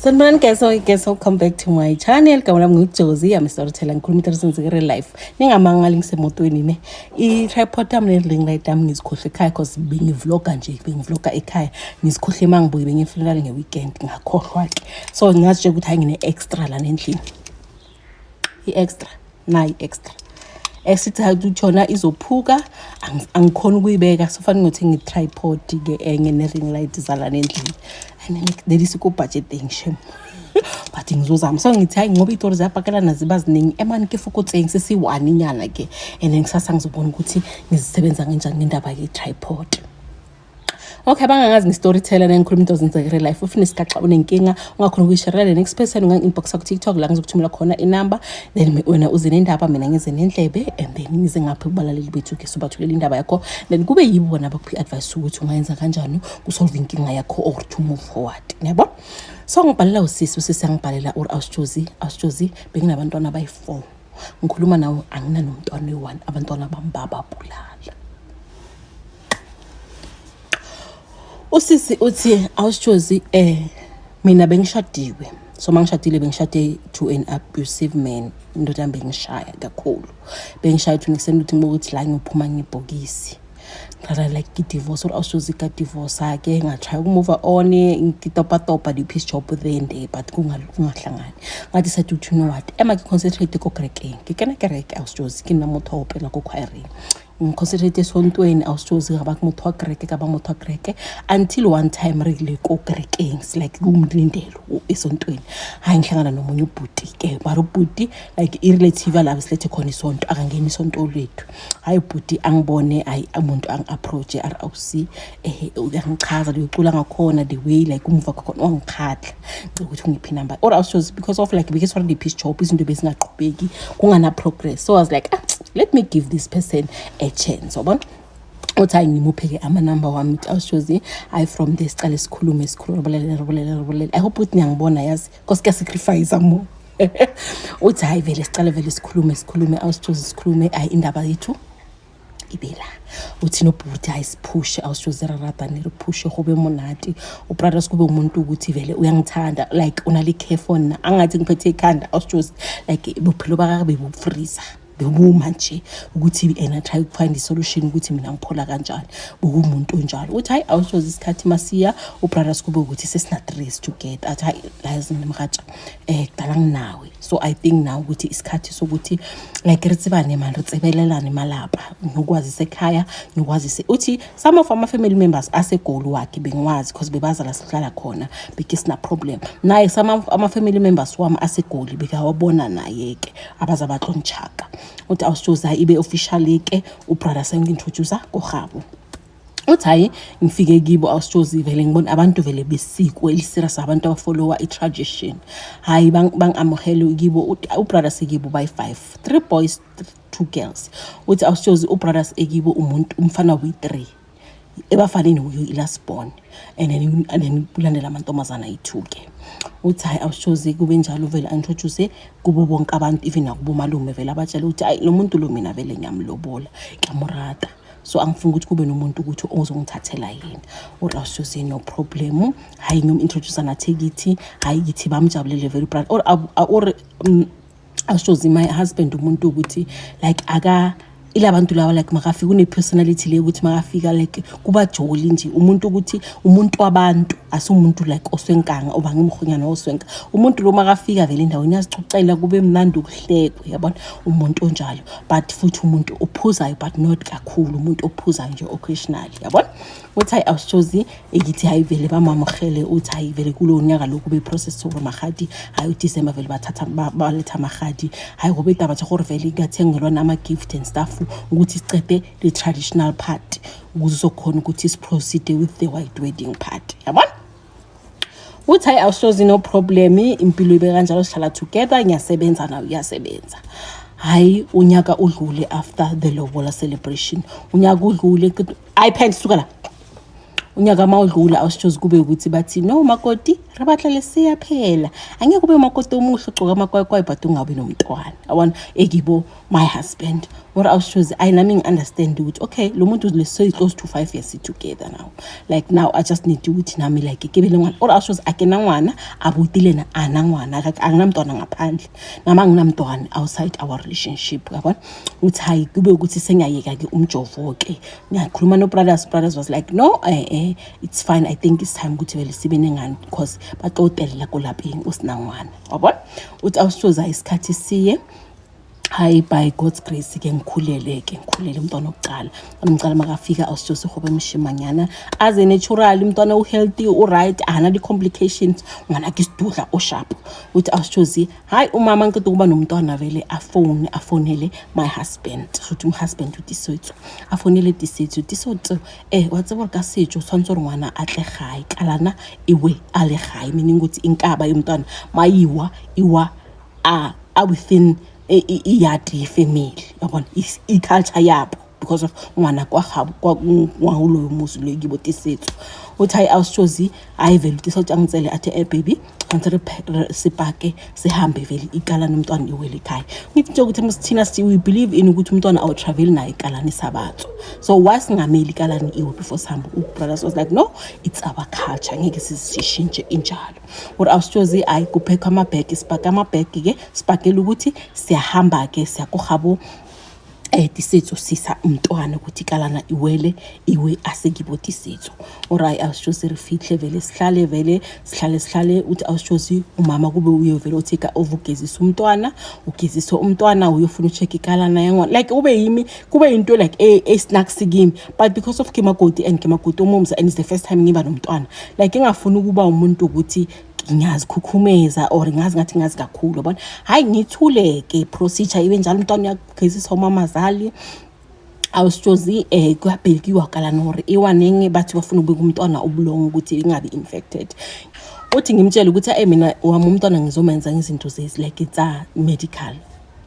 Sanibonani guys, so guys, welcome back to my channel. Igama lami nguJozi, I'm a storyteller. Ngikhuluma into esenzeka real life. Ningamangali ngisemotweni ne. I-tripod yami ne-ring light yami ngizikhohle ekhaya because bengivloga nje, bengivloga ekhaya. Ngizikhohle mangibuye bengifuneral nge-weekend, ngakhohlwa ke. So ngazitshela ukuthi hayi ngine-extra lana endlini. I-extra, nayi i-extra. Esithi hayi ukuthi yona izophuka, angikhoni ukuyibeka, so fanele ngothenga i-tripod ke enye ne-ring light zalana endlini. And then leli ku-budgeting shem, but ngizozama. So ngithi hayi, ngoba iy'tori ziyapakelana ziba ziningi emani, ke fokotseng sesi-one inyana ke, and then kusasa ngizobona ukuthi ngizisebenza kanjani ngendaba ye-tripod. Okay, abangangazi ngi-storyteller, nengikhuluma into zenzeka real life. Ufuna isigaxa, unenkinga, ungakhona ukuyisharela the next person, ungangi-inboxa ku-TikTok la ngizokuthumela khona inamba, then wena uze nendaba, mina ngize nendlebe, and then ngize ngapha kubalaleli bethu-ke, sobathulela indaba yakho, then kube yibo bona bakuphi i-advice ukuthi ungayenza kanjani kusolve inkinga yakho or to move forward, yabo. So ngibhalela usisi, usisi angibhalela or awusjozi, awusjozi, benginabantwana abayi-four, ngikhuluma nawe anginanomntwana oyi-one, abantwana bami bababulala. Usisi uthi awusjozi, mina bengishadiwe, so mangishadile bengishade to an abusive man, indoda yami bengishaya kakhulu, bengishaya to an extent ukuthi ngibuka ukuthi la ngiphuma ngebhokisi, ngala like ke-divorce or awusjozi ka-divorce ke, nga-try ukumove on, ngitopatopa di-piece job there and there, but kungahlangani. Nga-decide ukuthi you know what, ema ke concentrate ko kerekeng, ke kena kereke awusjozi, ke nna motho wa opela ko choireng, ngiconcentrate esontweni awusjozi, ga ba motho wa kereke, ka ba motho wa kereke until one time re ile ko kerekeng, it's like kumlindelo esontweni, hayi ngihlangana nomunye ubhuti ke, mara ubhuti like i-relative yalabo silethe khona isonto, akangeni isonto lethu. Hayi ubhuti angibone, hayi umuntu angi-approach, ari awusi uyangichaza leyocula ngakhona, the way like umuva kwakhona wangikhadla, ngicela ukuthi ungiphe inumber or awusjozi, because of like because already piece job, izinto bezingaqhubeki, kungana progress, so I was like, ah, let me give this person a chance, wabona. Uthi hayi ngimuphe-ke amanamba wami, uthi awusjozi, hayi from there sicale sikhulume, sikhulume, bolele bolele bolele. I hope ukuthi niyangibona yazi, cause kuyasacrifice mo. Uthi hayi vele sicale vele sikhulume, sikhulume awusjozi, sikhulume, hayi indaba yethu ibe la. Uthi nobhuti hayi siphushe awusjozi, re ratane, re phushe go be monate. Ubrothers kube umuntu ukuthi vele uyangithanda, like unale care for nna, angathi ngiphethe ikhanda awusjozi, like bophelo bakake bebufreeza, bebuma nje ukuthi ena try to find i-solution ukuthi mina ngiphola kanjani, bekuwumuntu onjalo. Uthi hayi awusjozi, isikhathi masiya, ubrothers kube ukuthi sesina-three together. Athi hayi lazi mhatsha kudala nginawe, so I think now ukuthi isikhathi sokuthi like re tsebane man, re tsebelelane malapa, ngikwazise ekhaya, ngikwazise. Uthi some of ama-family members asegoli wakhe bengiwazi because bebaza la sihlala khona, beke sina problem naye. Some of ama-family members wami asegoli bekawabona naye-ke, abaza batlonchaka. Uthi awusjozi, hayi ibe officially-ke, ubrother sengi-introducer kogabo. Uthi hayi ngifike kibo awusjozi, vele ngibona abantu vele besiko eliserious, abantu abafollowa i-tradition, hayi bangi-amuhele kibo. Ubrother sekibo bayi-five, three boys, two girls. Uthi awusjozi, ubrothers ekibo umuntu umfana we-three ebafaneni, uyo i-last born, and then kulandela amantombazana ayi-two ke. Uthi hayi awusjozi, kube njalo vele introduce kubo bonke abantu, even nakubomalume, vele abatshela ukuthi hayi lo muntu lo mina vele ngiyamlobola, ngiyamurata, so angifuni ukuthi kube nomuntu ukuthi ozongithathela yena. Or awusjozi, no problem, hayi ngiyom-introduce nathi kithi, hayi kithi bamjabulele very proud or awusjozi, my husband umuntu ukuthi like aka ilabantu laba, like makafika une-personality le ukuthi makafika like kuba jolly nje, umuntu ukuthi umuntu wabantu, asumuntu like oswenkanga oba ngimkhonyana oswenka, umuntu lo makafika vele endaweni uyazicucela, kube mnandi, ukuhlekwe, yabona, umuntu onjalo. But futhi umuntu ophuzayo, but not kakhulu, umuntu ophuzayo nje occasionally, yabona. Uthi hayi awusjozi, ikithi hayi vele bamamogele. Uthi hayi vele kulowo nyaka lokhu be-process gore magadi, hayi uDecember vele bathatha baletha magadi, hayi ngoba itaba tsa gore vele kuyathengelwa nama-gift and stuff ukuthi sicede the traditional part ukuze sokhona ukuthi siproceed with the white wedding party, yabona. Uthi hayi awushozi, no problem, impilo ibe kanjalo, sihlala together, ngiyasebenza nawe uyasebenza. Hayi unyaka udlule after the lobola celebration, unyaka udlule, hayi phela suka la. Unyaka mawudlula awusitshozi kube ukuthi bathi no makoti re batla lesiya phela. Angeke ube umakoti omuhle ugcoka amakwayikwayi but ungabi nomntwana. Yabona ekibo my husband. Or awusitshozi ayi nami ngi-understand ukuthi okay lo muntu so close to 5 years together now. Like now I just need ukuthi nami like ke be le ngwana. Or awusitshozi akena ngwana abuti lena ana ngwana anginamntwana ngaphandle. Nami anginamntwana outside our relationship yabona. Uthi hayi kube ukuthi sengiyayeka ke umjovo ke. Ngiyakhuluma no brothers, brothers was like no it's fine, I think it's time ukuthi vele sibe nengane because baxotelela kolapeng usinangwana wabona. Uthi awusitshozi isikhathi siye hayi by God's grace ke ngikhulele ke ngikhulele umntwana wokuqala. Umntwana makafika awusitshozi gobe mshimanyana aze natural umntwana u-healthy u-right ahana di-complications ngwana ke sidudla o-sharp. Uthi awusitshozi hayi umama ngiqeda ukuba nomntwana vele afone afonele my husband. Futhi husband uTisetso afonele Tisetso. Tisetso wa tseba gore ka setso tshwanetse gore ngwana a tle gae kalana iwe a le gae meaning ukuthi inkaba yomntwana mayiwa iwa a within iyadi yefamily yabona i-culture yabo because of ngwana kwa gabo kwa ngwahulo muzi lo kibo Tisetso. Uthi hayi awusitshozi hayi vele uTisetso angitsele athi baby tshwanetse re sipake sihambe vele ikalana umntwana iwele ekhaya. Ngithi nje ukuthi thina we believe in ukuthi umntwana awu-travel naye ikalana isabatswa so why singameli ikalana iwe before sihambe. Ubrothers was like no it's our culture ngeke sizishintshe injalo. Or awusitshozi hayi kuphekwa amabhegi sipake amabhegi ke sipakele ukuthi siyahamba ke siyakugabo Tisetso sisa umntwana ukuthi ikalana iwele iwe asekibo Tisetso. Alright awusitshozi re fihle vele sihlale vele sihlale sihlale. Uthi awusitshozi umama kube uye vele utheka over ugezisa umntwana ugezisa umntwana uyofuna ucheck ikalana yangwana like ube yimi kube into like a snacks kimi but because of kemakoti and kemakoti omumsa and it's the first time ngiba nomntwana like ngingafuni ukuba umuntu ukuthi ngiyazikhukhumeza or ngazi ngathi ngazi kakhulu yabona. Hayi ngithule-ke procedure ibe njalo umntwana uyagezisa umamazali awusitshozi kuyabhekiwa kalana hore iwanenge bathi bafuna ukubeka umntwana ubulongo ukuthi ingabi infected. Uthi ngimtshele ukuthi mina wami umntwana ngizomenza izinto zezi like it's a medical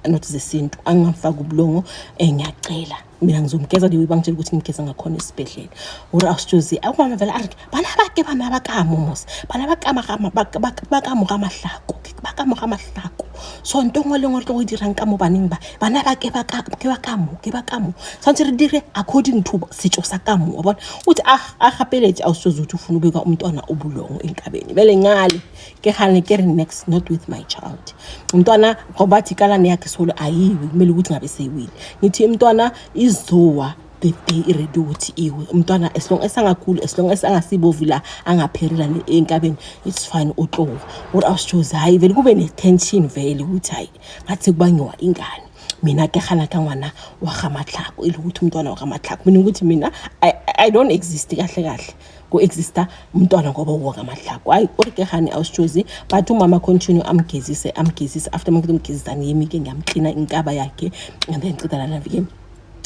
not zesintu angamfaki ubulongo ngiyacela mina ngizomgeza leyo bangitshela ukuthi ngimgeza ngakhona esibhedlela. Uri awusitshozi umama vele ari bana ba ke bana ba ka mo mos bana ba ka ba ka mo ga mahlako ba ka mo ga mahlako so nto nngwe le nngwe re tlo go dirang ka mo baneng ba bana ba ke ba ka ke ba ka mo ke ba ka mo tshwanetse re dire according to setso sa ka mo wa bona. Uthi a gapeletse awusitshozi ukuthi ufuna ubeka umntwana ubulongo enkabeni vele ngale ke gane ke re next not with my child. Umntwana ngoba bathi ikalane yakhe solo ayiwi kumele ukuthi ngabe seyiwile. Ngithi umntwana izowa the day i-ready ukuthi iwe umntwana as long as angakhuli as long as angasibovu la angapherela enkabeni it's fine utlowa. Or awusitshozi hayi vele kube ne-tension vele ukuthi hayi ngathi kubangiwa ingane mina ke gana ka ngwana wa ga Matlhako e le ukuthi umntwana wa ga Matlhako mina ukuthi mina I don't exist kahle kahle ku-exista umntwana ngoba uwakamahlako. Hayi uri ke gane awusitshozi but umama continue amgezise amgezise after makuthi umgezisa ngiyimi ke ngiyamklina inkaba yakhe and then ceda lana ke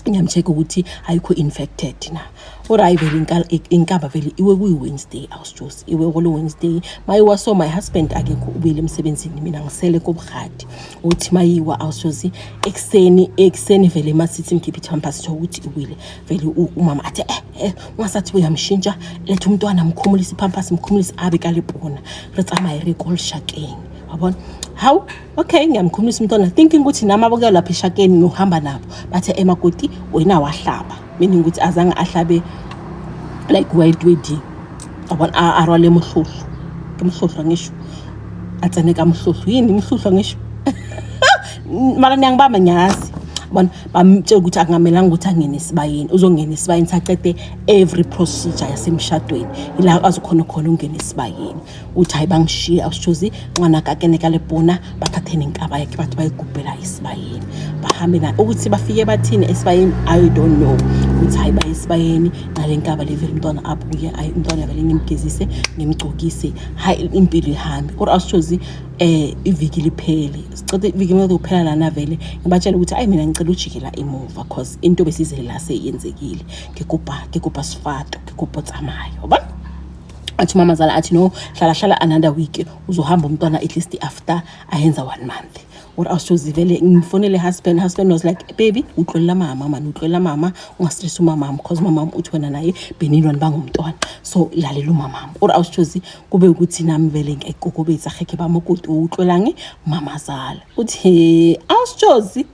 ngiyam-check ukuthi ayikho infected na. Uri vele inkaba vele iwe kuyi-Wednesday awusitshozi iwe kulo Wednesday mayiwa so my husband akekho ubuyele emsebenzini mina ngisele kobuhadi. Uthi mayiwa awusitshozi ekuseni ekuseni vele masithi mkhiphe i-pampers ukuthi iwile vele umama athi ungasathi uyamshintsha letha umntwana mkhumulise i-pampers mkhumulise abe kalepona re tsamaye re ko leshakeng wabona. Hawu okay ngiyamkhumulisa umntwana thinking ukuthi nami abakuya lapha eshakeni ngiyohamba nabo bathe emakoti wena wahlaba meaning ukuthi azange ahlabe like white wedding wabona a rwale mohlohlo ke mohlohlo ngisho a tsene ka mohlohlo yini mohlohlo ngisho mara niyangibamba ngiyazi bona bamtshela ukuthi akungamelanga ukuthi angene esibayeni uzongena esibayeni sacede every procedure yasemshadweni ila azokhona khona ukungena esibayeni. Uthi hayi bangishiye awusitshozi ngwana ka kene ka lepona bathathe nenkaba yakhe bathi bayigubhela esibayeni bahambe naye ukuthi bafike bathini esibayeni I don't know. Uthi hayi baye esibayeni nale nkaba le vele umntwana abuye hayi umntwana vele ngimgezise ngimgcokise hayi impilo ihambe. Or awusitshozi iviki liphele sicede iviki manje kuphela lana vele ngibatshela ukuthi ayi mina ngicela ujikela emuva cause into besizele la seyenzekile ngikupa sifato ngikupa tsamayo yabona. Athi umamazala athi no hlala hlala another week uzohamba umntwana at least after ayenza 1 month. Ore awushozi vele ngifonele husband. Husband was like, "Baby, utlwelela mama mani, utlwelela mama, ungastress umamam, 'cause umamam uthi wena naye benilwa nibangumntwana, so lalela umamam." Ore awushozi kube ukuthi nami vele ngiyayikokobetsa kgekhe ba mokoti o utlwelang mamazala. Uthi he awushozi,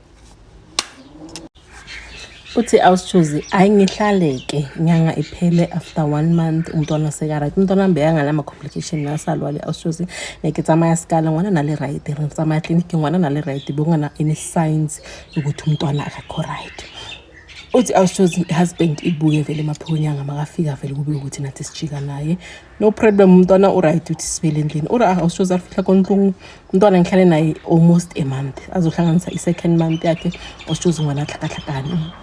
uthi awusitshozi, hayi, ngihlaleke inyanga iphele. After one month umntwana seka-right. Umntwana wami bekanganama-complication, nasalwale. Awusitshozi, ne ke tsamaya sekala, ngwana na le right. Re tsamaya tleliniki, ngwana na le right, bekungana any signs yokuthi umntwana akakho right. Uthi awusitshozi, husband ibuye vele emaphonyanga, makafika vele kube ukuthi nathi sijika naye, no problem, umntwana u-right. Uthi sibele endlini. Uri awusitshozi, afihla kontlungu umntwana, ngihlale naye almost a month, azohlanganisa i-second month yakhe. Awusitshozi, ngwana tlhakatlhakane,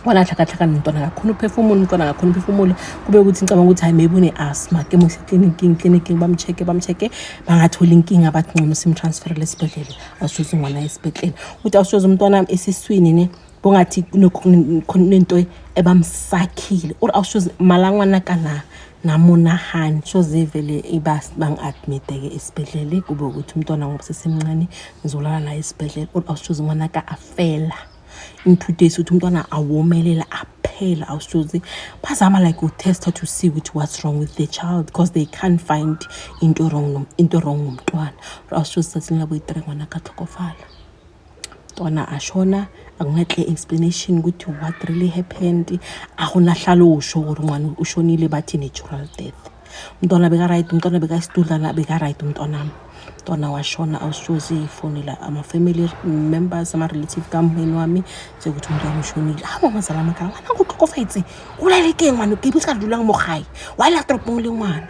ngwana tlhakatlhakane, umntwana akakhona uphefumula, umntwana akakhona uphefumula. Kube ukuthi ngicabanga ukuthi hayi, maybe une-asthma. Ke mose ekliniking, kliniking bam-check-e, bam-check-e, bangatholi inkinga, bathi ngcono simtransferele esibhedlele. Awusitshozi, ngwana esibhedlela. Uthi awusitshozi, umntwana esiswini ne bongathi kunento ebamsakhile. Uri awusitshozi, mala ngwana kana namonahani shoze vele bangi-admit-e-ke esibhedlele. Kube ukuthi umntwana ngoba sesemncane, ngizolala naye esibhedlela. Uri awusitshozi, ngwana ka afela in 2 days. Uthi umntwana awomelela, aphela. Awusitshozi, bazama like utesta to see ukuthi what's wrong with the child, because they can't find into wrong, into wrong ngomntwana. Awusitshozi, tsatsing la boyi-3 ngwana ka tlhokofala, mntwana ashona. Akuna clear explanation ukuthi what really happened, akuna hlalosho gore ngwana ushonile. Bathi natural death. Umntwana beka-right, umntwana bekasidudlana, beka-right umntwanami. Umntwana washona. Awusitshozi, fonela ama-family members, ama-relative kamhweni wami nje ukuthi umntwana ushonile. Ha, mamazala makhala, ngwana go tlhokofetse, o laleke ngwana ke se ka dulang mo gae wa ela toropong le ngwana.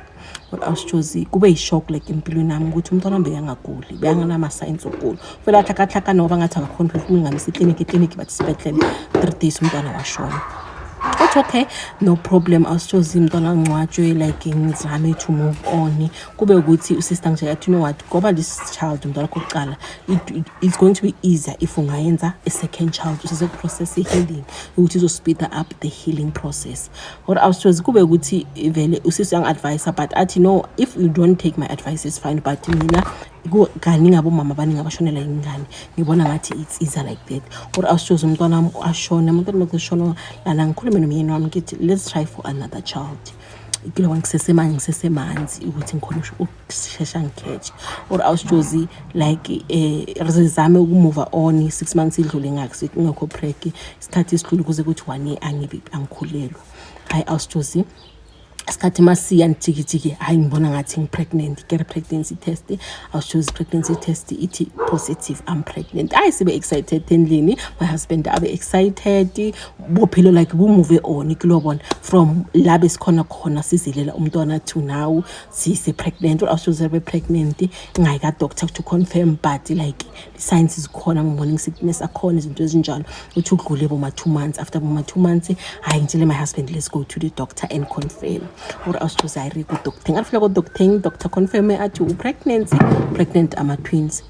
Awusitshozi, kube yi-shock like empilweni yami ukuthi umntwana wami bekangaguli, bekanganama-signs okugula, fela tlhakatlhakane ngoba ngathi akakhoni phefumula. Ngamisa ikliniki, ikliniki bathi isibhedlele. 3 days umntwana washona. Uthi okay, no problem. Awusitshozi, umntwana angcwatshwe, like ngizame to move on. Kube ukuthi usister nje athi, "You know what, ngoba this child umntwana wakho kuqala, it's going to be easier if ungayenza a second child, usese-process i-healing, ukuthi izo-speed up the healing process." Or awusitshozi, kube ukuthi vele usisi uyangi-advise, but athi, "No, if you don't take my advice, is fine, but mina kaningi abomama abaningi abashonela ingane, ngibona ngathi it's easier like that." Or awusitshozi, umntwana wami ashone, umntwana makushona lana, ngikhulume nomyeni wami, ngithi, "Let's try for another child." Kuloba ngisesemanzi ukuthi ngikhona ukushesha ngikhethe. Or awusitshozi, like sizame uku-move on. 6 months idlule ngingekho preg, isikhathi sidlule kuze kuthi one year angibi angikhulelwa. Hayi, awusitshozi, isikhathi masiya nijikijiki, hayi, ngibona ngathi ngi-pregnant. Ke re pregnancy test. Awusitshozi, pregnancy test ithi positive, I'm pregnant. Hayi, sibe excited endlini, my husband abe excited, bophilo like bu-move on kulobona from la besikhona khona sizilela umntwana to now sise-pregnant. Awusitshozi, be pregnant, ngayi ka-doctor to confirm, but like signs zikhona, morning sickness akhona, izinto ezinjalo. Uthi udlule boma 2 months. After boma 2 months, hayi, ngitshele my husband, "Let's go to the doctor and confirm." Or awusitshozi, hayi, re ku-doctor. Ngafika ku-doctor, doctor confirm athi u-pregnancy, pregnant ama-twins.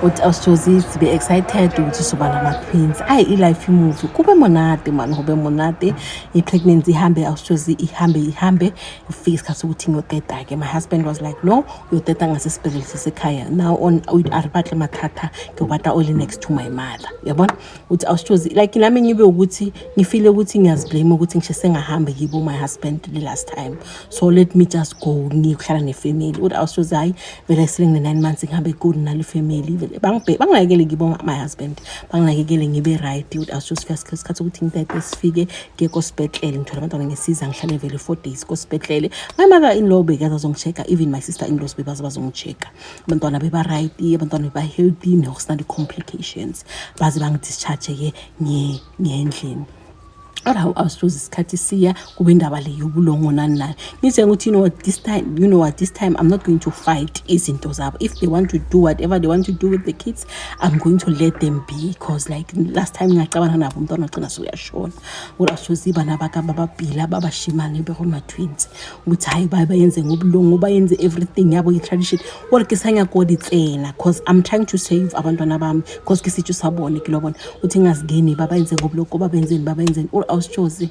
Uthi awusitshozi, sibe excited ukuthi soba nama-twins. Ayi, i-life i-move, kube monate mani, kube monate. I-pregnancy ihambe, awusitshozi, ihambe, ihambe, ifike isikhathi sokuthi ngiyoteta-ke. My husband was like, "No, uyoteta ngasesibhedlela sasekhaya now on a re batle mathata, ke o batla o le next to my mother." Uyabona, uthi awusitshozi, like nami ngibe ukuthi ngifile ukuthi ngiyaziblame ukuthi ngishese ngahambe kibo my husband the last time, so let me just go ngiyokuhlala nefamily. Uthi awusitshozi, hayi vele, sele ngine-9 months, ngihambe good nale family vele, banginakekele kibo my husband, banginakekele, ngibe right. Uthi awusitshozi, fika isikhathi sokuthi ngitete, sifike kuye kosibhedlele, ngithola abantwana ngesiza, ngihlale vele 4 days kosibhedlele. My mother in law bekaza azongi-check-a, even my sister in laws bebaze bazongi-check-a. Abantwana beba-right, abantwana beba-healthy, nekusina complications. Baze bangi-discharge-ke, ngiye endlini. Kodwa awusitshozi, isikhathi siya, kube indaba le yobulongo nani nani. Ngitshela ukuthi, you know what, this time, you know what, this time I'm not going to fight izinto zabo. If they want to do whatever they want to do with the kids, I'm going to let them be, because like last time ngacabana nabo, umntwana wagcina sewuyashona. Kodwa awusitshozi, bana baka bababhila babashimane bekoma-twins, ukuthi hayi, bayenze ngobulongo, bayenze everything yabo, i-tradition. Kodwa ke sa nyako di tsena, 'cause I'm trying to save abantwana bami, 'cause ke sitso sa bone ke lo bona. Uthi ngazingeni, babayenze ngobulongo, babenzeni, babenzeni. Or awusitshozi,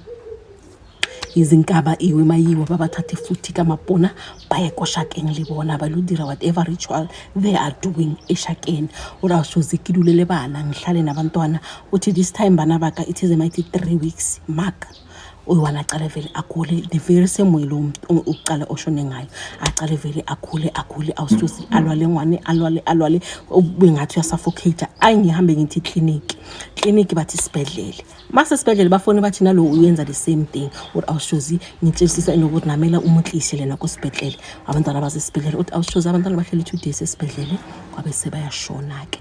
Izinkaba iwe mayiwa babathathe futhi kamapona baye koshakeng le bona ba lo dira whatever ritual they are doing eshakeni. Uri awushozi ke dule le bana ngihlale nabantwana. Uthi this time bana baka it is a mighty 3 weeks mark uyiwana aqale vele agule the very same way lo uqala oshone ngayo, aqale vele agule, agule awusithusi, alwale ngwane, alwale, alwale, ube ngathi uyasuffocate. Ayi, ngihambe ngithi clinic, clinic, bathi isibhedlele. Mase sibhedlele bafone bathi nalo uyenza the same thing. Uthi awushozi ngitshelisisa inokuthi namela umutlise lena kusibhedlele, abantwana basesibhedlele. Uthi awushozi abantwana bahleli 2 days esibhedlele, kwabe sebayashona-ke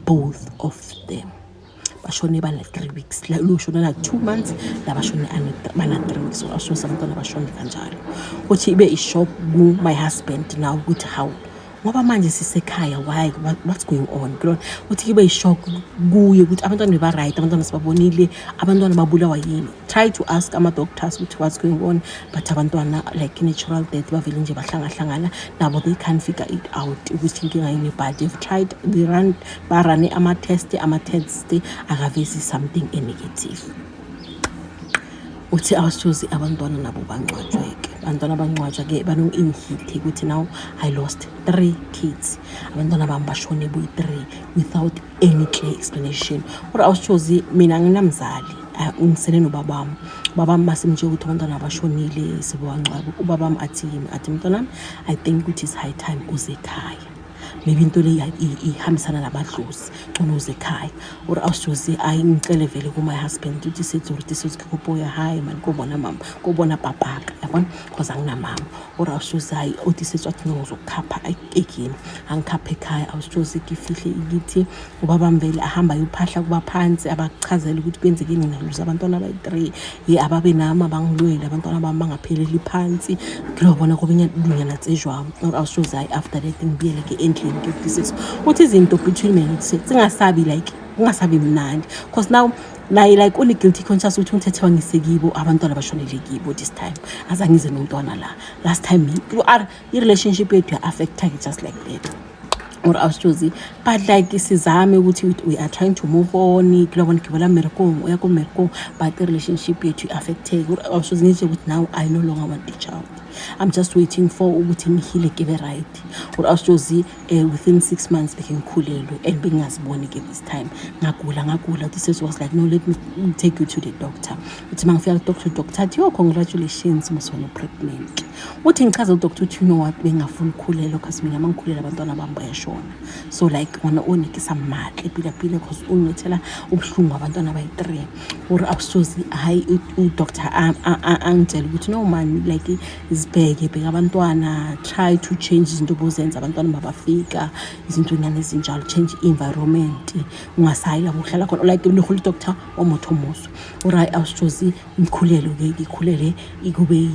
both of them. Bashone bana 3 weeks, lo shone na 2 months, la bashone bana 3 weeks. Awushozi abantwana bashone kanjalo. Uthi ibe i-shock ku-my husband now ukuthi hawu, ngoba manje sisekhaya, why, what's going on? Kulona uthi kibe i-shock kuye ukuthi abantwana ba-right, abantwana sibabonile, abantwana babulawa yini? Try to ask ama-doctors ukuthi what's going on, but abantwana like natural death, bavele nje bahlangahlangana nabo, they can't figure it out ukuthi inkinga yini, but they've tried, they run, barane ama-test, ama-test akavezi something e-negative. Uthi awusithozi abantwana nabo bangcwatshwe-ke, abantwana bangcwatshwa-ke bano-ingihithe ukuthi now I lost three kids, abantwana bami bashone boyi-three without any clear explanation. Kodwa awusithozi mina nginamzali, ngisele nobabami. Ubabami masimtshela ukuthi abantwana bashonile sebewangcwaba, ubabami athi kimi, athi, "Mntwanami, I think ukuthi it's high time uze ekhaya. Maybe into le ihambisana nabadlozi, ngcono uze ekhaya." Or awusithozi ayi, ngicele vele ku-my husband ukuthi sethu ukuthi sethi ya hayi mani kobona mama, kobona papaka, yabona, cause anginamama. Or awusithozi hayi, uthi sethu athi no, ngizokukhapha egini, angikhaphe ekhaya. Awusithozi ngifihle ikithi ubaba vele ahamba ayophahla kuba phansi, abachazele ukuthi kwenzekeni, ngiluza abantwana abayi-three, ye ababe nami, abangilweli abantwana bami bangapheleli phansi, ngilobona kube lunyana tsejwang. Or awusithozi hayi, after that ngibuyele-ke endlini ke kuthi uthi izinto between mina nokuthi singasabi like kungasabi mnandi, cause now naye like une-guilty conscious ukuthi ungithethe wangisekibo, abantwana bashonele kibo this time, azange ngize nomntwana la last time i-relationship yethu ya-affecta-ke just like that. Or awusithozi but like sizame ukuthi we are trying to move on, kulabona gibela mmerekong, uya kummerekong, but i-relationship yethu i-affecteke. Awusithozi ngitshe ukuthi now I no longer want a child, I'm just waiting for ukuthi ngihile ke be right. Or awusithozi within 6 months beke ngikhulelwe and bengingaziboni ke this time, ngagula, ngagula. This was like, "No, let me take you to the doctor." Uthi uma ngifika ku-doctor, doctor athi, "Yo, congratulations, musona pregnant." Uthi ngichaze udoctor uthi, "You know what, bengingafuni ukukhulelwa cause mina uma ngikhulela abantwana bami bayashona, so like ngwana o ne ke sa mmatle pila pila cause o ngilethela ubuhlungu abantwana abayi-three." Or awusozi hhayi, udoctor angitshela ukuthi, "No man, like zibheke, bheka abantwana, try to change izinto obozenza abantwana mabafika, izinto nyana ezinjalo, change i-environment, ungasayi lapho uhlala khona." Like nihula udoctor wa motho moso. Or hayi, awusithozi ngikhulelwe-ke, ngikhulele kube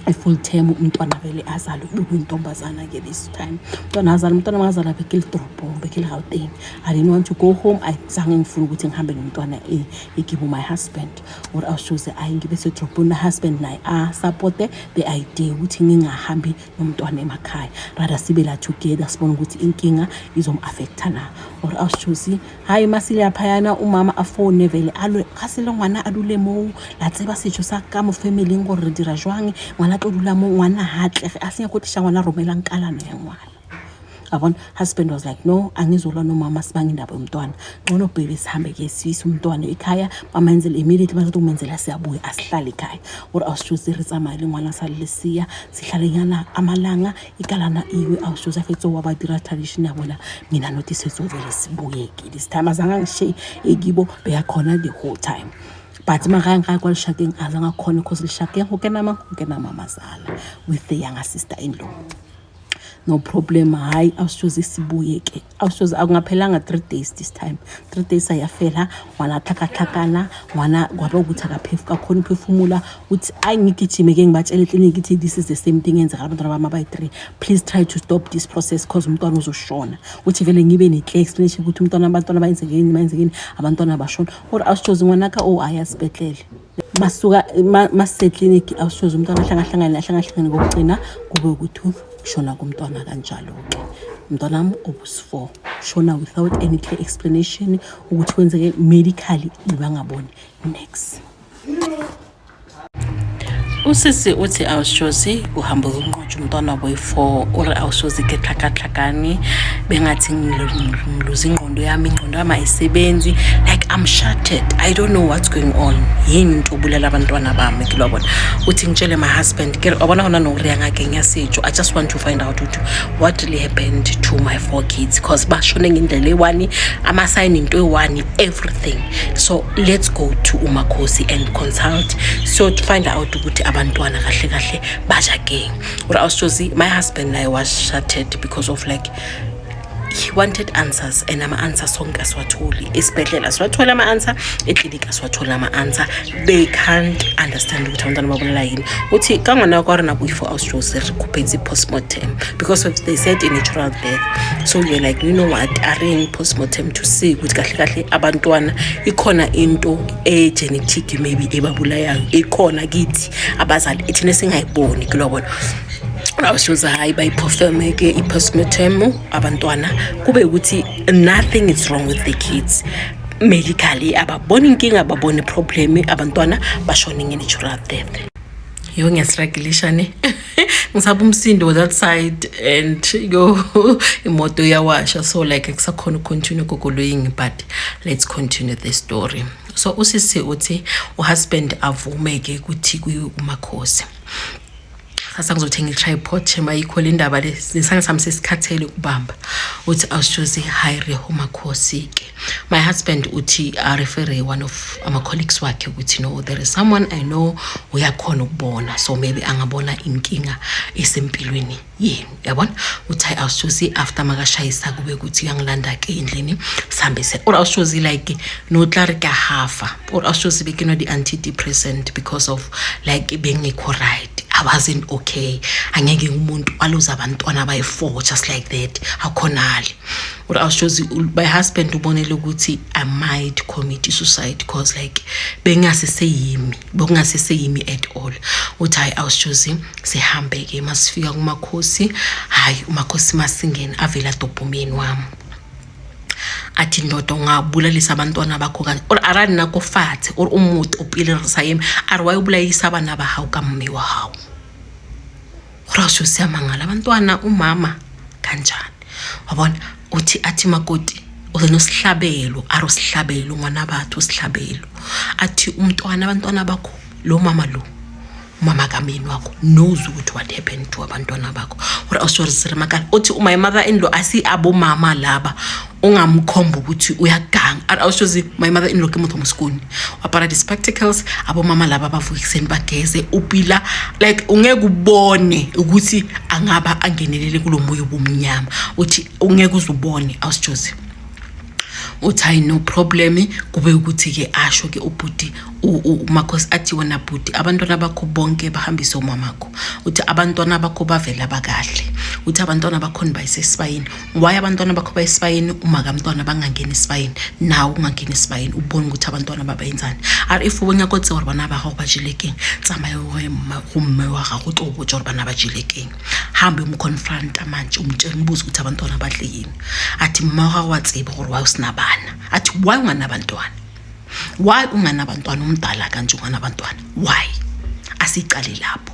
i-full term, umntwana vele azalwe, kube kuyintombazana-ke this time. Umntwana azalwe, umntwana makazalwa bekele edorobhong, bekele Gauteng. I didn't want to go home, ayizange ngifune ukuthi ngihambe nomntwana ekibo my husband. Or awushoze ayi, ngibe sedorobheni, my husband naye asupporte the idea ukuthi ngingahambi nomntwana emakhaya, rather sibe la together, sibone ukuthi inkinga izom-affecta na. Or awushozi hayi, masilaphayana umama afone vele alwe ga se le ngwana a dule moo, la tseba setšo sa ka mo familing gore re dira jwang, ngwana tlo dula mo, ngwana hatlege a senya go tliša ngwana, romelang kalana ya ngwana a bona. Husband was like, "No, angizolwa nomama, sibanga indaba yomntwana, ngcono baby sihambe ke siyise umntwana ekhaya, bamenzele immediately, baqeda ukumenzela siyabuya, asihlale ekhaya." Or awusithozi re tsamaye le ngwana sa le lesiya, sihlalenyana amalanga, ikalana iwe, awusithozi afetse wa ba dira tradition ya bona, mina notisetso vele sibuye-ke. This time azange angishiye ekibo, beyakhona the whole time, but makaya ngaya kwa lishakeng azange akhona cause lishakeng go kena mang, go kena mamazala with the younger sister in law. No problem, hayi, awusithozi sibuye ke, awusithozi akungaphelanga 3 days, this time 3 days ayafela ngwana, tlhakatlhakana ngwana, kwaba ukuthi akakhona uphefumula. Uthi ayi, ngigijime ke ngibatshele ekliniki ithi, "This is the same thing eyenzekala abantwana bami abayi-three, please try to stop this process cause umntwana uzoshona." Uthi vele ngibe ne-clear explanation ukuthi umntwana, abantwana bayenzekeni, bayenzekeni, abantwana bashona. Or awusithozi ngwanaka oh aya esibhedlele, masuka masisekliniki, awusithozi umntwana ahlangahlangane, ahlangahlangane, kokugcina kube ukuthi shona kumntwana kanjalo-ke. Umntwanami obus-four shona without any clear explanation ukuthi kwenzeke medically, bebangaboni next. Usisi uthi awushozi kuhamba kunqotshwa umntwana boyi-four uri awushozi ke tlhakatlhakane bengathi ngiluza ingqondo yami, ingqondo yami ayisebenzi, like I'm shattered, I don't know what's going on. Yini into obulala abantwana bami ke lwabona. Uthi ngitshele my husband ke re wa bona gona no re ya ngakeng ya setso, I just want to find out ukuthi what really happened to my four kids, because bashone ngendlela eyi-one, ama-sign into eyi-one, everything. So let's go to umakhosi and consult, so to find out ukuthi abantwana kahle kahle baja keng. Ore awushozi my husband naye was shattered because of like he wanted answers, and ama-answer sonke asiwatholi esibhedlela, asiwatholi ama-answer eklinikhi, asiwatholi ama-answer. They can't understand ukuthi abantwana babulala yini. Uthi kangwana kwa rena boifo awushozi re kgopetse postmortem because of they said a natural death, so we're like, you know what, a re postmortem to see ukuthi kahle kahle abantwana ikhona into e-genetic maybe ebabulayayo, ikhona kithi abazali ethina esingayiboni kulobona. Awushoza hayi bayiperforme ke i-postmortem, abantwana kube ukuthi nothing is wrong with the kids medically, ababoni inkinga, ababoni problem, abantwana bashone nge-natural death. Yo, ngiyastragilisha ne, ngisaba umsindo that side and yo imoto iyawasha, so like akusakhona ukucontinue kokoloyini, but let's continue the story. So usisi uthi uhusband avume-ke ukuthi kuyiwe kumakhosi. Sasa ngizothenga i-tripod shema, ayikho le ndaba le, nesandla sami sesikhathele ukubamba. Uthi awushozi hayi re umakhosi-ke. My husband uthi arefere one of ama-colleagues wakhe ukuthi no, there is someone I know uyakhona ukubona, so maybe angabona inkinga esempilweni yenu, yabona. Uthi hayi awushozi after makashayisa kube ukuthi uyangilanda-ke endlini sihambe se or awushozi like no tla re ka hafa or awushozi be ke nwa di-antidepressant because of like bengekho right, I wasn't okay. Angeke umuntu aluze abantwana abayi-four just like that, akhonali. Or awushozi my husband ubonele ukuthi I might commit suicide because like bengaseseyimi, bekungaseseyimi at all. Uthi hayi awushozi sihambe-ke, masifika kumakhosi, hayi umakhosi masingena avele adobha umyeni wami athi ndoda ungabulalisa abantwana bakho kanje or arali nako fatshe or umuti o pele re sa eme a re wa o bolayisa bana ba gago ka mme wa gago. Gore a seo siyamangala abantwana umama kanjani, wabona. Uthi athi makoti uzenosihlabelo, a re usihlabelo ngwana batho usihlabelo, athi umntwana abantwana bakho lo mama lo umama kamyeni wakho knows ukuthi what happened to abantwana bakho. Ore awushorisirimakala uthi my mother in law asi abomama laba ungamkhomba ukuthi uyaganga. Awushozi my mother in law ke motho mosikoni apara di-spectacles, abomama laba bavuka ekuseni bageze upila like ungeke ubone ukuthi angaba angenelele kulo moya obumnyama, uthi ungeke uze ubone. Awusijozi uthi hayi no problem, kube ukuthi-ke asho-ke ubhuti umakhosi athi wena bhuti abantwana bakho bonke bahambise umamakho, uthi abantwana bakho bavela bakahle, uthi abantwana bakho nibayise esibayeni. Why abantwana bakho bayesibayeni uma kamntwana bangangeni esibayeni, nawe ungangeni esibayeni ubone ukuthi abantwana babayenzani? A re if o nyaka o tseba gore bana ba gago ba jele keng, tsamaya go mme wa gago tlo o botsa gore bana ba jele keng, hambe umconfronta manje umtshela umbuze ukuthi abantwana badle yini. Athi mma wa gago wa tsebe gore why o sena bana, athi why unganabantwana, why unganabantwana, umdala kanje unganabantwana, why? Asiqale lapho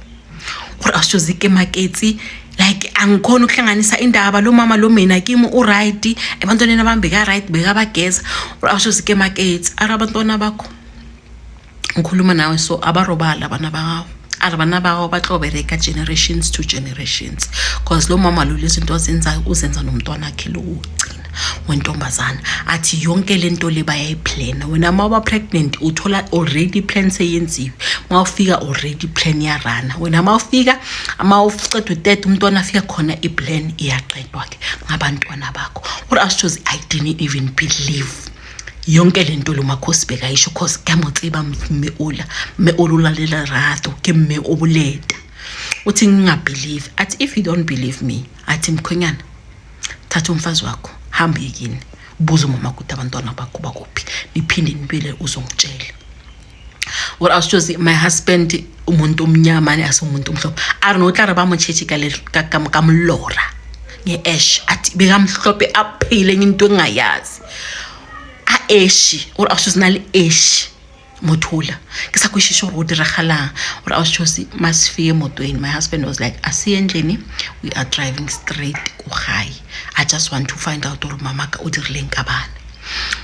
gore awushozi ke maketsi like angikhona ukuhlanganisa indaba lo mama lo mina kimi uright ebantwaneni abami beka-right bekabageza. Or awushozi ke maketsi ari abantwana bakho ngikhuluma nawe so abarobala abana bakawo, ari bana ba gago ba tlo bereka generations to generations, cause lo mama lo lezinto azenzayo uzenza nomntwana wakhe lo wokugcina wentombazana. Athi yonke le nto le bayayiplana, wena uma uba pregnant uthola already plan seyenziwe, uma ufika already plan iyarana, wena uma ufika uma uceda uteta umntwana afika khona iplan iyaqedwa-ke ngabantwana bakho. Or ashozi I didn't even believe yonke le nto lo makhosi bekayisho, cause ke mo tseba mme ola, mme o lolalela rato ke mme o boleta. Uthi ngingabelieve, athi if you don't believe me, athi mkhwenyana thatha umfazi wakho hambe yekini buza umama ukuthi abantwana bakho bakuphi, niphinde nibile uzongitshela. Or awushozi my husband umuntu omnyama ase umuntu omhlophe, a re no tla re ba mo tšhetše ka molora nge-ash, athi bekamhlophe aphile enye into engingayazi a-eshi or awushozi nale eshi. Mothula ke sa kwešiše gore go diragalang. Gore ausi Josi masifike emotweni, my husband was like, asiye endlini, we are driving straight ko gae, I just want to find out gore mamaka o dirileng ka bana.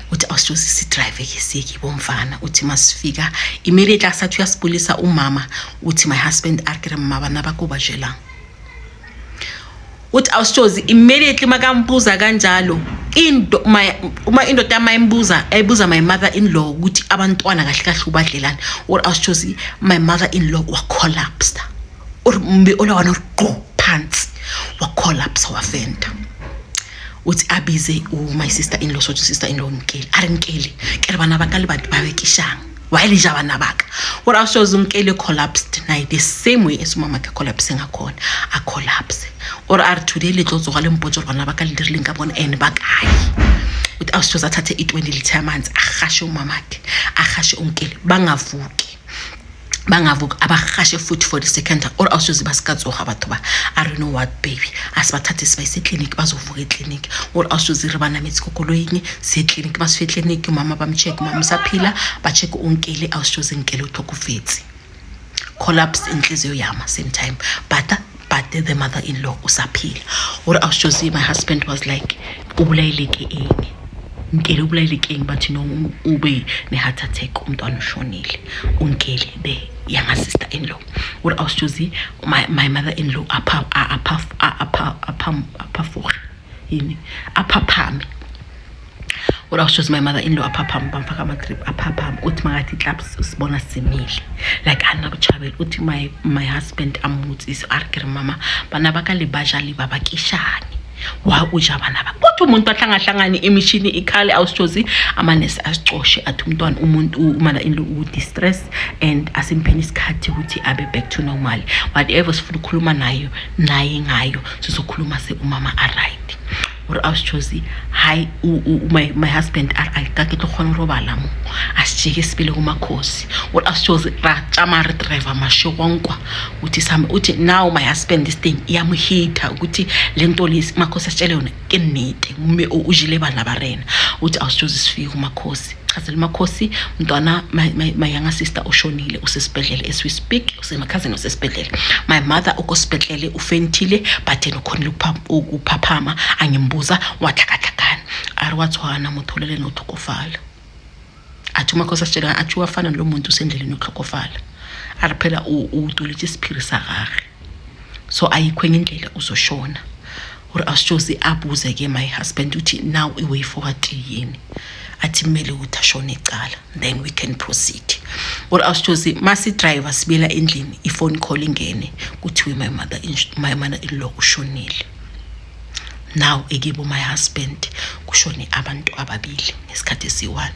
Uthi ausi Josi sidrive ke siye kibo mfana. Uthi masifika immediately asathi uyasibulisa umama, uthi my husband a re ke re mma bana ba ko ba jelang. Uthi ausi Josi immediately makambuza kanjalo into my uma indoda yami ayimbuza, ayibuza my mother in law ukuthi abantwana kahle kahle ubadlelani. Or ausi Josi my mother in law wa-collapsed, or mbe olawana qo phansi, wa-collapse, wafenta. Uthi abize my sister in law, so sister in law Nkele, a re Nkele, ke re bana ba ka le batho ba bekishang, why le ja bana ba ka? Ore ausi Josi uNkele collapsed naye the same way as umama ke collapse ngakhona, a collapse. Or a re today le tlo tsoga le mpotse gore bana ba ka le dirileng ka bona and ba kae. Uthi ausi Josi athathe i-20 litre yamanzi, arhashe umamakhe, arhashe uNkele, bangavuki, bangavuki, abarhashe futhi for the second time. Or ausi Josi ba ska tsoga batho ba. A re, know what baby, asibathathe sibayise ekliniki, bazovuka ekliniki. Or ausi Josi re ba nametse ko koloing, siye ekliniki. Masifike ekliniki, umama bamcheck, umama usaphila, ba-check uNkele. Ausi Josi Nkele utlhokofetse, collapsed, inhliziyo yama same time, but the mother-in-law usaphila. Or ausi Josi my husband was like, o bolaile ke eng Nkele, o bolaile ke eng? Bathi no, ube ne-heart attack, umntwana ushonile, uNkele, the younger sister in law. Ore ausi Josi my mother in law apha apha apha apha aphafoge yini, aphaphame. Ore ausi Josi my mother in law aphaphame, bamfaka ama-drip, aphaphame. Uthi makathi claps, usibona simile like anabuchabela. Uthi my husband amutsise, a re ke re mama, bana ba ka le ba ja le ba bakishane, wa o ja bana ba. Uthi umuntu ahlangahlangane, imishini ikhale. Ausi Josi amanesi asicoshe, athi umntwana umuntu umother in law u-distress and asimpheni isikhathi ukuthi abe back to normal, whatever sifuna ukukhuluma nayo naye ngayo sizokhuluma se umama a-right. Ore ausi Josi hayi, my husband a re ka ke tlo kgona go robala mo, a se jeke sepele go makhosi. Ore ausi Josi ra tsamaya re driver mashego nkwa. Uthi sami, uthi now my husband this thing iyamuhitha ukuthi le nto le makhosi asitshele yona ke nnete, mme o jele bana ba rena. Uthi ausi Josi sifike kumakhosi, chazela umakhosi mntwana, my younger sister ushonile, usesibhedlele as we speak, usemakhazeni, usesibhedlele. My mother ukosibhedlele, ufentile, but yena ukhonile ukuphaphama. Angimbuza watlhakatlhakana, a re wa tshwana motho le lena o tlhokofala. Athi umakhosi asitshela, athi wafana lo muntu usendleleni yokuhlokofala, a re phela o utoletse sephiri sa gage, so ayikho enye indlela, uzoshona. Ore ausi Josi abuze ke my husband uthi now i-way forward yini? Athi kumele ukuthi ashone icala, then we can proceed. Ore ausi Josi masi-driver sibuyela endlini, i-phone call ingene, kuthiwe my mother in law ushonile. Now ekibo my husband kushone abantu ababili ngesikhathi esiyi-one.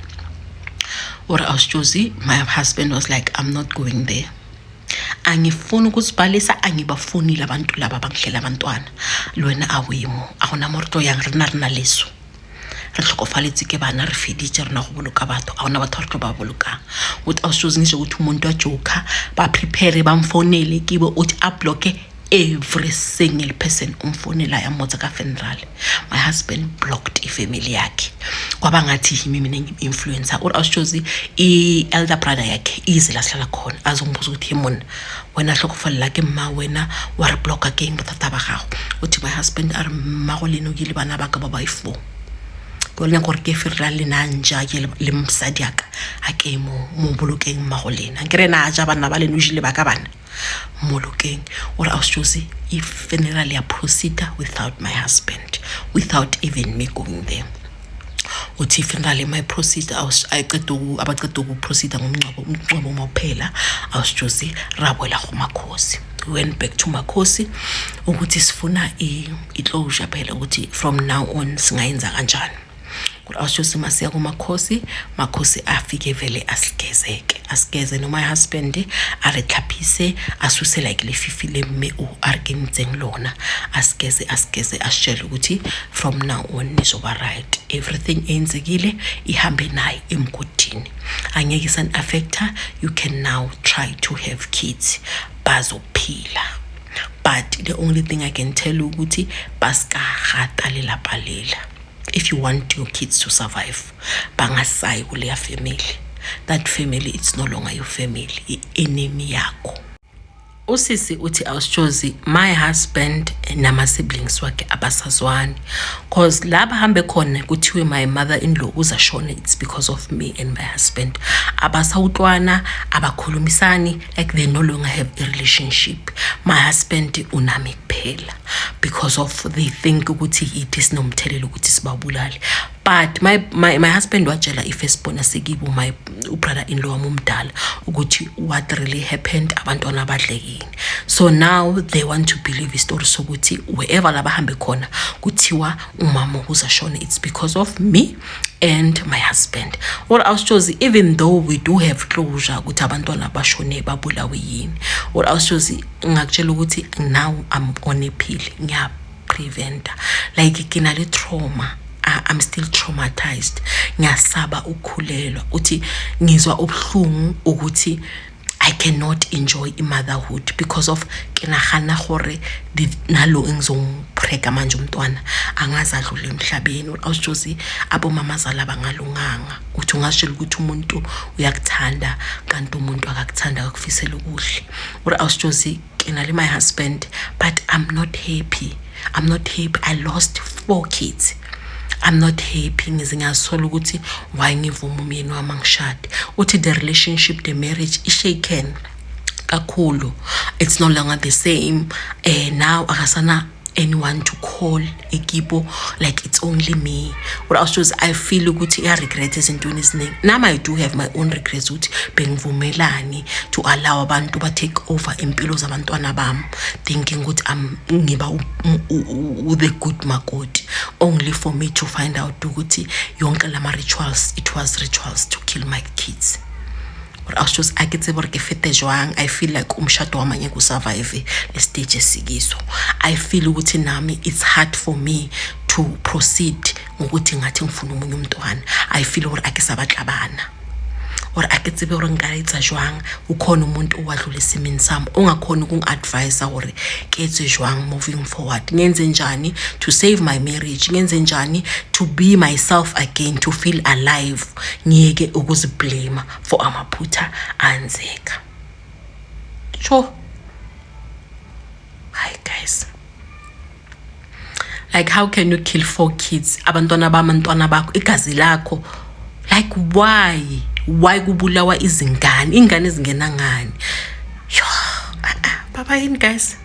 Ore ausi Josi my husband was like, I'm not going there, angifuni ukuzibhalisa, angibafunile abantu laba bangihlela abantwana. Le wena awuyimo, a gona mo re tlo yang, rena re na leso, re tlhokofaletse ke bana, re feditse rena go boloka batho, a gona batho ba re tlo ba bolokang. Uthi ausi Josi ngisho ukuthi umuntu wajoker, ba-prepare bamfonele kibo. Uthi ablocke every single person umfonela yamotsa ka funeral. My husband blocked ifamily yakhe, kwaba ngathi yimi mina ngim-influencer. Or ausi Josi i-elder brother yakhe ize la sihlala khona, azongibuza ukuthi he monna, wena hlokofalela ke mma, wena wa re blocka ke eng bothata ba gago? Uthi my husband a re mmago le nokile bana ba ka ba ba i-four, ke le gore ke ferela lena nja ke le mosadi aka a ke mo bolokeng mmago lena, nke re na ja bana ba lena, o jile ba ka bana molokeng. Ore ausi Josi i-funeral ya proceeda without my husband, without even me going there. Uthi i-funeral my proceed ayiqeda abaqeda ukuproceeda ngomngcwabo, umngcwabo uma uphela, ausi Josi ra boela go makhosi. We went back to makhosi ukuthi sifuna i-closure phela, ukuthi from now on singayenza kanjani. Kodwa ausi Josi masiya kumakhosi, makhosi afike vele asigezeke, asigeze no my husband, a re tlhaphise, asuse like lefifi le mme o a re kentseng lona, asigeze, asigeze, asitshele ukuthi from now on nizoba right, everything eyenzekile ihambe naye emgodini, angeke isani-affecta, you can now try to have kids, bazophila. But the only thing I can tell you ukuthi ba ska gata lelapa lela. If you want your kids to survive, bangasayi kuleya family. That family, it's no longer your family, i-enemy yakho. Usisi uthi, "Awusitshozi, my husband nama-siblings wakhe abasazwani, 'cause la bahambe khona kuthiwe my mother-in-law uzashona, it's because of me and my husband. Abasawutwana, abakhulumisani, like they no longer have a relationship. My husband unami kuphela because of they think ukuthi ithi sinomthelela ukuthi sibabulale." But my husband watshela i-firstborn asekibo, my brother-in-law wami omdala, ukuthi what really happened, abantwana badlekile. So now they want to believe isitori sokuthi wherever la bahambe khona kuthiwa umama uzashona, it's because of me and my husband. Or awusitshozi, even though we do have closure ukuthi abantwana bashone babulawe yini, or awusitshozi, ngakutshela ukuthi now I'm on a pill, ngiyapreventa. Like ke na le trauma, I'm still traumatized. Ngiyasaba ukukhulelwa." Uthi ngizwa ubuhlungu ukuthi I cannot enjoy i-motherhood because of ke nagana gore nalo engizomprega manje umntwana angaze adlule emhlabeni. Awusitshozi, abomamazala bangalunganga. Uthi ungazitshela ukuthi umuntu uyakuthanda, kanti umuntu akakuthanda, akakufisela okuhle. Or awusitshozi, ke na le my husband, but I'm not happy, I'm not happy. I lost four kids, I'm not happy. Ngize ngiyasola ukuthi why ngivuma umyeni wami angishade. Uthi the relationship, the marriage ishaken kakhulu, it's no longer the same. Now akasana anyone to call ekibo, like it's only me. Or awusitshozi, I feel ukuthi iya-regret ezintweni eziningi. Nami I do have my own regrets ukuthi bengivumelani to allow abantu ba-take over impilo zabantwana bami, thinking ukuthi ngiba the good makoti, only for me to find out ukuthi yonke lama-rituals, it was rituals to kill my kids. Or awusitshozi, a ke tsebe gore ke fete jwang. I feel like umshado wami angeke usurvive le stage esikiso. I feel ukuthi nami it's hard for me to proceed ngokuthi ngathi ngifuna omunye umntwana. I feel gore a ke sa batla bana, or a ke tsebe gore nka etsa jwang. Ukhona umuntu owadlula esimeni sami ongakhona ukungi-advisa gore ke etse jwang moving forward, ngenze njani to save my marriage, ngenze njani to be myself again, to feel alive, ngiyeke ukuziblame for amaphutha anzeka? Sure. Hi guys, like how can you kill four kids, abantwana bamantwana bakho, igazi lakho? Like why kubulawa izingane, ingane ezingena ngani? Yo, ah, ah, baba yini guys?